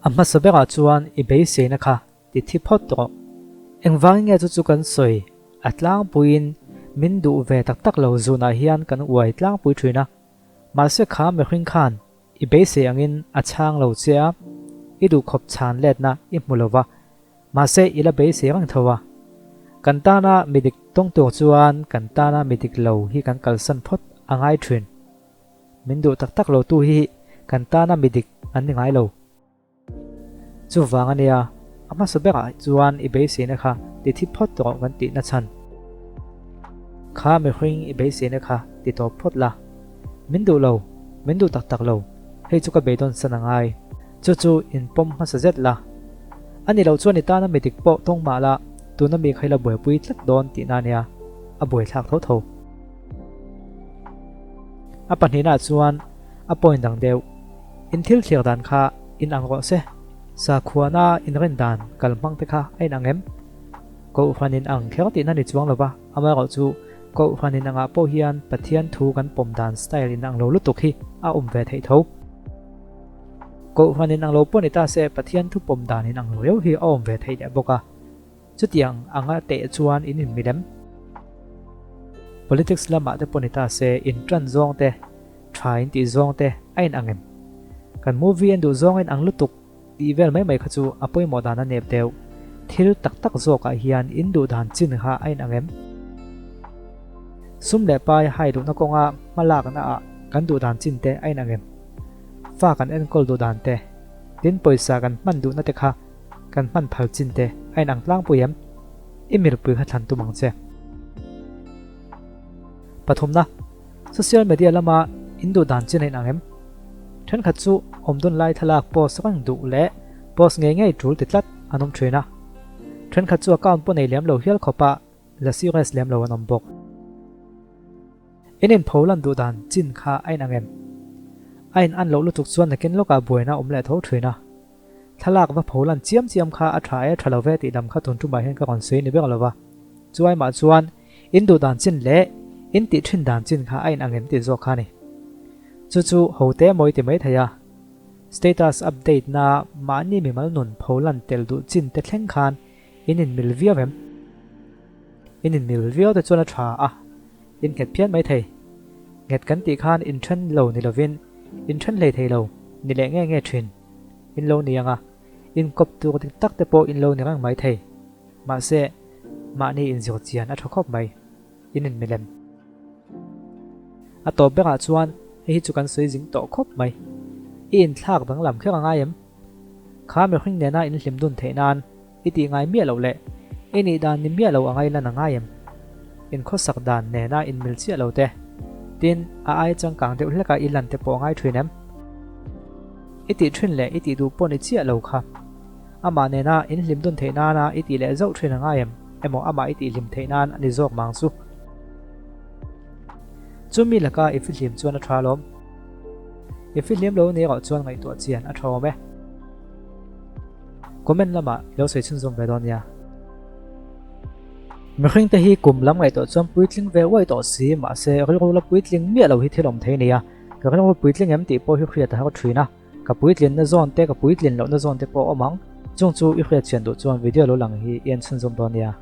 A hmasa berah chuan i beiseina kha ti thi phawt rawh. Engvangin nge chu chu kan sawi? A tlangpuiin min duh ve tak tak lo zunah hian kan uai tlangpui thin a. Mahse kha mihring khan i beisei angin a chhang lo che a, i duhkhawp chhan letna i hmu lo va, mahse i la beisei reng tho a. Kan tana mi dik tawng tur chuan kan tana mi dik lo hi kan kalsan phawt a ngai thin. Min duh tak tak lo tu hi kan tana mi dik an ni ngai lo. Chuvang a nia, a hmasa berah chuan i beiseina kha ti thi phawt rawh kan tihna chhan. Kha mihring i beiseina kha ti tawp phawt la. Min duh lo, min duh tak tak lo, hei chu ka beidawn san a ngai. Chu chu in pawm hmasa zet la. A ni loh chuan i tana mi dik pawh tawng mah la, tuna mi kha i la buaipui tlat dawn tihna a nia, a buaithlak tho tho. A pahnihnaah chuan a point dang deuh. In thil thlir dan kha in ang rawh se. Sakhuana inrin dan kal hmang te kha a inang em? Kohhran in ang kher tihna ni chuang lova, amaherawhchu Kohhran in angah pawh hian Pathian thu kan pawm dan style in ang lo lutuk hi a awm ve theih tho. Kohhran in ang lo pawh ni ta se Pathian thu pawm dan in ang lo riau hi a awm ve theih leh bawk a. Chutiang anga teh chuan in inmil em? Politics lamah te pawh ni ta se in tan zawng te, tha in tih zawng te a in ang em? Kan movie en duh zawng a in ang lutuk tih vel mai mai kha chu a pawimawh dan a nep deuh. Thil tak tak zawkah hian in duh dan chin kha a in ang em? Sum leh pai hai duhna kawnga hma lakna ah kan duh dan chin te a in ang em? Fa kan enkawl duh dan te, tin pawisa kan hman duhna te kha Kan hman phal chin te a inang tlangpui em? I milpui kha thlan tum ang che. Pathumna, Social media lama in duh dan chin a inang em? Thenkhat chu awmdun lai thlalak post reng duh leh post ngei ngei tul ti tlat an awm thin a. Thenkhat chu account pawh nei lem lo hial khawpa la serious lem lo an awm bawk. In inpho lan duh dan chin kha a inang em? A inan loh lutuk chuan nakin lawkah buaina a awm leh tho thin a. Thlalak va pho lan chiam chiam kha a tha e, tha lo ve tih lam kha tun tumah hian ka rawn sawi ni ber lo va. Chuai mah chuan in duh dan chin leh in tih thin dan chin kha a inang em tih zawk kha a ni. Chu chu ho te mawi ti mai thei a. Status update na mahni mimal nun pho lan tel duh chin te thleng khan in inmil viau em? In inmil viau te chuan a tha a, in nghet phian mai thei. Nghet kan tih khan inthen lo ni lovin inthen hlei thei lo ni leh nge nge thin. In lo ni ang a, inkawp tur dik tak te pawh in lo ni reng mai thei. Mahse, mahni inzir chian a tha khawp mai. In inmilem. A tawp berah chuan hei hi chu kan sawi zing tawh khawp mai. I inthlak danglam kher a ngai em? Kha mihring nena in hlim dun theih nan i tih ngai miah loh leh i nih dan ni miah lo a ngai lan a ngai em? In khawsak dan nena inmil chiah lo te, tin a ai changkang deuh hleka i lan te pawh a ngai thin em? I tih thin leh i tih duh pawh ni chiah lo kha. Amah nena in hlim dun theih nana i tih leh zauh thin a ngai em? Emaw amah i tih hlim theih nan a ni zawk mang chu. Chumi laka i fihlim chuan a tha alawm. I fihlim lo ni erawh chuan ngaihtuah chian a tha awm e. Comment lamah i lo sawi chhunzawm ve dawn nia. Mihring te hi kum lam ngaihtuah chuan puitling ve uaih tawh si, mahse rilru la puitling miah lo hi thil awm thei nia. Ka rilru puitling em tih pawh hi hriat a har thin a, ka puitlinna zawn te ka puitlin lohna zawn te pawh a awm ang. Chung chu i hriat chian duh chuan video lo lang hi i en chhunzawm dawn nia.